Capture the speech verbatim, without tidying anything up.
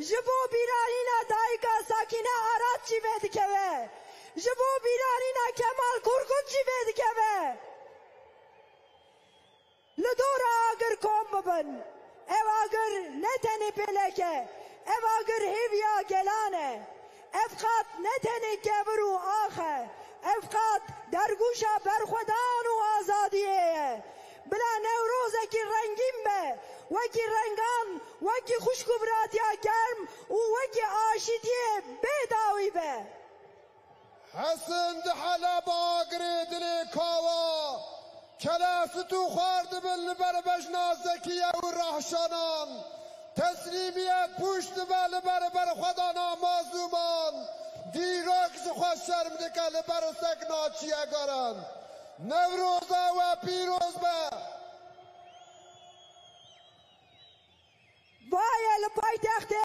Ji bo bîranîna dayika Sakîne Arat jî vê dikeve. Ji bo bîranîna Kemal Korkut jî vê dikeve. Li dora agir kom bibin. Ev agir ne tenê pêlek e, ev agir hêviya gelan e. Ev qad ne tenê kevir û ax e, ev qad dergûşa berxwedan û azadiyê ye. Bila Newrozekî rengîn be, wekî rengan, wekî xwişk û biratiya germ û wekî aşîtiyê bê dawî be. Hesin di Heleba agirê dilê kawa, kele fit û xwar dibin li ber bejna Zekiye û Rehşanan. Teslîmiyet pûç dibe li ber berxwedana mazlûman. Dîrok ji xwe şerm dike li ber sekna çiyegaran. Newroza we pîroz be. Vaye li paytextê